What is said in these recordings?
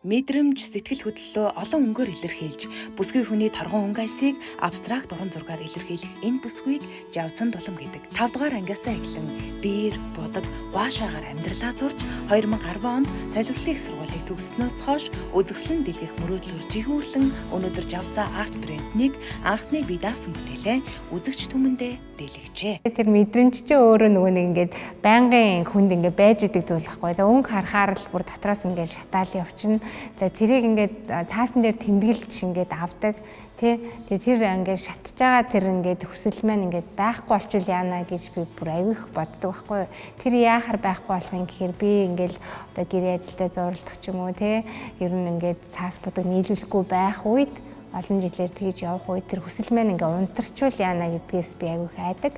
Мэдрэмж, сэтгэл хөдлөлөө олон өнгөөр илэрхийлж, бүсгүй хүний торгон өнгө аясыг абстракт уран зургаар илэрхийлэх энэ бүсгүйг Жавцан Дулам гэдэг. 5 дугаар ангиасаа эхлэн биер, будаг, гуашаагаар амьдралаа зурж 2010 онд солиорлын их сургуулийг төгссөнөөс хойш үзэсгэлэн дэлгэх мөрөөдлөөр жихүүрлэн өнөөдөр Жавцаа арт брэнднийг анхны бие даасан бүтээлээ үзэгч түмэндээ дэлгэжээ. Тэр мэдрэмж чинь өөрөө нөгөө нэг ингээд байнгын хүнд ингээд байж идэг зүйл байхгүй. За өнгө харахаар л бүр дотроос ингээд шатаал явчихна. За тэрийг ингээд цаасан дээр тэмдэглэж ингээд авдаг. Тэ. Тэгээ тэр ингээд шатж байгаа тэр ингээд хүсэл маань ингээд байхгүй болчвол яана гэж би бүр аягүй их боддог байхгүй. Тэр яахаар байхгүй болох юм гэхээр би ингээд одоо гэрээ ажилдаа зурлах ч юм уу тэ. Ер нь ингээд цаас будаг нийлүүлэхгүй байх үед олон жилээр тэгж явах үед тэр хүсэл маань ингээ унтарчвал яана гэдгээс би аягүй их айдаг.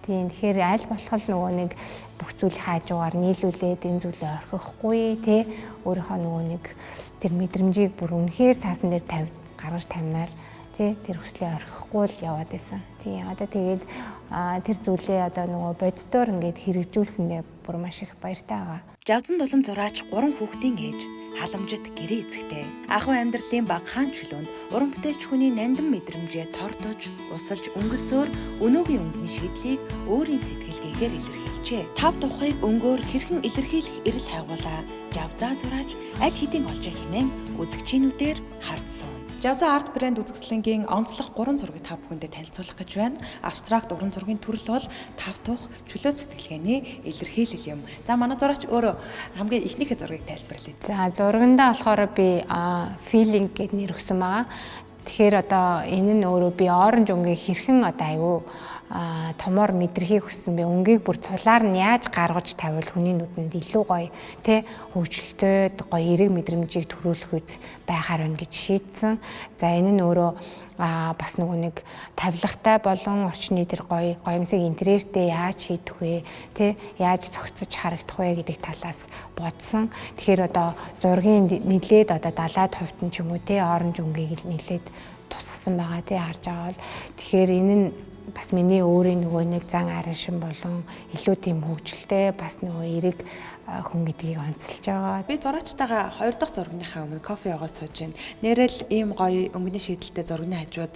Тийм, тэгэхээр аль болох нөгөө нэг бүх зүйл хаажуугаар нийлүүлээд энэ зүйлээ орхихгүй тий өөрийнхөө нөгөө нэг тэр мэдрэмжийг бүр үнэхээр цаасан дээр тавь гаргаж тавимаар тий тэр хүслээ орхихгүй л яваад байсан. Тийм, одоо тэгээд тэр зүйлээ одоо нөгөө боддоор ингээд хэрэгжүүлсэндээ бүр маш их баяртай байгаа. Жавзан Дулам зураач 3 хүүхдийн ээж, халамжит гэрээ эзэгтэй. Ахуй амьдралын багахан чөлөөнд уран бүтээлч хүний нандин мэдрэмжээ тордож, усалж өнгөлсөөр өнөөгийн өнгөний шийдлийг өөрийн сэтгэлгээгээр илэрхийлжээ. 5 тухайг өнгөөр хэрхэн илэрхийлэх эрэл хайгуулаа Жавзаа зураач аль хэдийн олжээ хэмээн үзэгчийн нүдээр харж сууна. Жавзаа арт брэнд үзэсгэлэнгийн онцлог 3 зургийг та бүхэндээ танилцуулах гэж байна. Абстракт уран зургийн төрөл бол тав тух чөлөө сэтгэлгээний илэрхийлэл юм. За манай зураач өөрөө хамгийн эхнийхээ зургийг тайлбарлая. За зургандаа болохоор би feeling гэд нэр өгсөн байгаа. Тэгэхээр одоо энэ нь өөрөө би оранж өнгийг хэрхэн одоо айгүй томоор мэдрэхийг хүссэн бэ? Өнгийг бүр цулаар нь яаж гаргаж тавиул хүний нүдэнд илүү гоё тэ хөгжилтэй гоё эерэг мэдрэмжийг төрүүлэх үз байхаар байна гэж шийдсэн. За энэ нь өөрөө бас нөгөө нэг тавилгатай болон орчны тэр гоё гоёмсыг интерьертэй яаж шийдэх вэ тэ яаж зохицож харагдах вэ гэдэг талаас бодсон. Тэгэхээр одоо зургийн нэлээд одоо 70% нь ч юм уу тэ оранж өнгийг нэлээд тусгасан байгаа тий харж байгаа бол тэгэхээр энэ нь бас миний өөрийн нөгөө нэг зан аришин болон илүү тийм хөгжилтэй бас нөгөө эерэг хүн гэдгийг онцолж байгаа. Би зураачтайгаа 2 дахь зургийнхаа өмнө кофе яваад сууж байна. Нэрэл ийм гоё өнгөний шийдэлтэй зургийн хажууд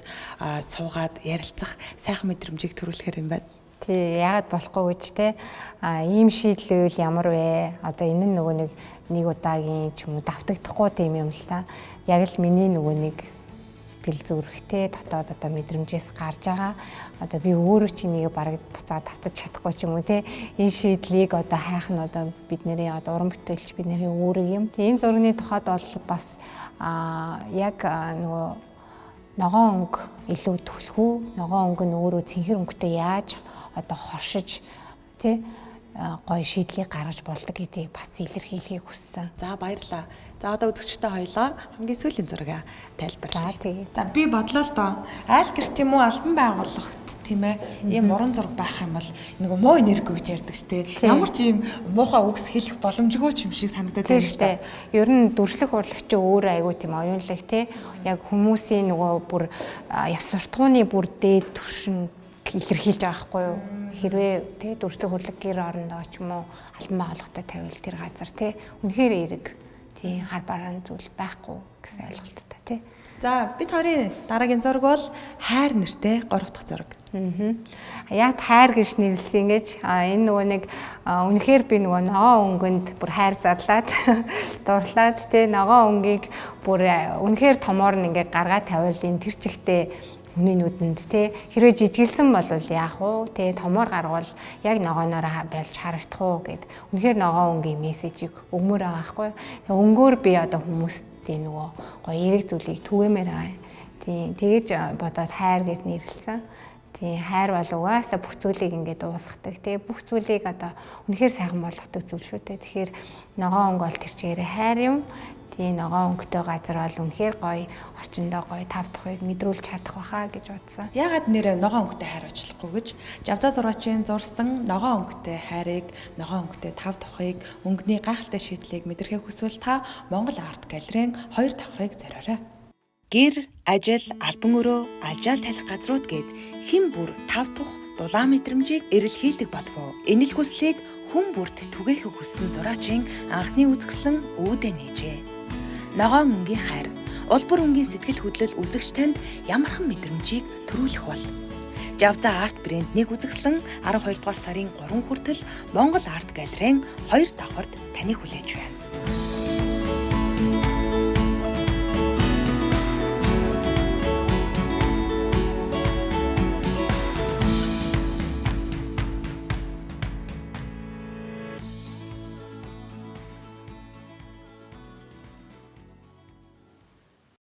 суугаад ярилцах сайхан мэдрэмжийг төрүүлэхэр юм байна. Тий, яагаад болохгүй гэж те. Ийм шийдэл үйл ямар вэ? Одоо энэ нь нөгөө нэг удаагийн ч юм уу давтагдахгүй тийм юм л та. Яг л миний нөгөө нэг сэтгэл зүрэхтэй дотоод одоо мэдрэмжээс гарч байгаа. Одоо би өөрөө чи нэг бараг буцаад давтаж чадахгүй ч юм уу те. Энэ шийдлийг одоо хайх нь одоо бидний одоо уран бүтээлч бидний үүрэг юм. Энэ зургийн тухайд бол бас яг нөгөө ногоон өнгө илүү түлхүү, ногоон өнгө нь өөрөө цэнхэр өнгөтэй яаж одоо хоршиж те гоё шийдлийг гаргаж болдог гэдгийг бас илэрхийлэхийг хүссэн. За баярлалаа. За одоо үзэгчтэй хоёлоо хамгийн сүүлийн зургаа тайлбарлая. За тэгээ. За би бодлоо л доо. Айл гэрт юм уу албан байгууллагт тийм ийм уран зураг байх юм бол нөгөө муу энерги гэж ярьдаг шүү дээ. Ямар ч ийм муухай үгс хэлэх боломжгүй ч юм шиг санагдаад байна шүү дээ. Ер нь дүрслэх урлаг чи өөрөө айгүй тийм оюунлаг тий. Яг хүмүүсийн нөгөө бүр ёс суртахууны бүр дээд түвшин илэрхийлж байгаа байхгүй юу? Хэрвээ тий дүрслэх урлаг гэр орондоо ч юм уу албан байгууллагатай тавиул тэр газар тий үнэхээр эерэг тий хар бараан зүйл байхгүй гэсэн ойлголттой тий. За бид хоёрын дараагийн зураг бол хайр нэртэй 3 дахь зураг. Яг хайр гэж нэрлсэн гэж энэ нөгөө нэг үнэхээр би нөгөө ногоон өнгөнд бүр хайр зарлаад дурлаад тий ногоон өнгийг бүр үнэхээр томоор нь ингээ гаргаа тавиул энэ тэр чигтээ хүний нүдэнд тий хэрвээ жижиглсэн бол яах вэ тий томоор гаргавал яг ногооноор болж харагдах уу гэд үнэхээр ногоон өнгийн мессежийг өгмөр байгаа байхгүй. Тэгээ өнгөөр би одоо хүмүүст тийм нөгөө гоё эерэг зүйлийг түгээмээр байгаа. Тий тэгэж бодоод хайр гэд нэрлсэн. Тий хайр бол угаасаа бүх зүйлийг ингээд уусгадаг тий бүх зүйлийг одоо үнэхээр сайхан болгодог зүйл шүү дээ. Тэгэхээр ногоон өнгө бол тэр чигээрээ хайр юм. Тий ногоон өнгөтэй газар бол үнэхээр гоё орчиндөө гоё тав тухыг мэдрүүлж чадах байхаа гэж бодсон. Яагаад нэрээ ногоон өнгөтэй хайр очлохгүй гэж Жавзаа зураачийн зурсан ногоон өнгөтэй хайрыг, ногоон өнгөтэй тав тухыг, өнгөний гайхалтай шийдлийг мэдрэхийг хүсвэл та Монгол арт галерейн 2 давхрыг зориорой. Гэр, ажил, албан өрөө, алжаал талих газрууд гээд хэн бүр тав тух дулаан мэдрэмжийг эрэлхийлдэг болов уу? Энэ л хүслийг хүн бүрт түгээхийг хүссэн зураачийн анхны үзэсгэлэн үүдээ нээжээ. Ногоон өнгийн хайр, улбар өнгийн сэтгэл хөдлөл үзэгч танд ямархан мэдрэмжийг төрүүлэх бол? Жавзаа арт брэнднийг үзэсгэлэн 12 дугаар сарын 3 хүртэл Монгол арт галерейн 2 давхарт таныг хүлээж байна.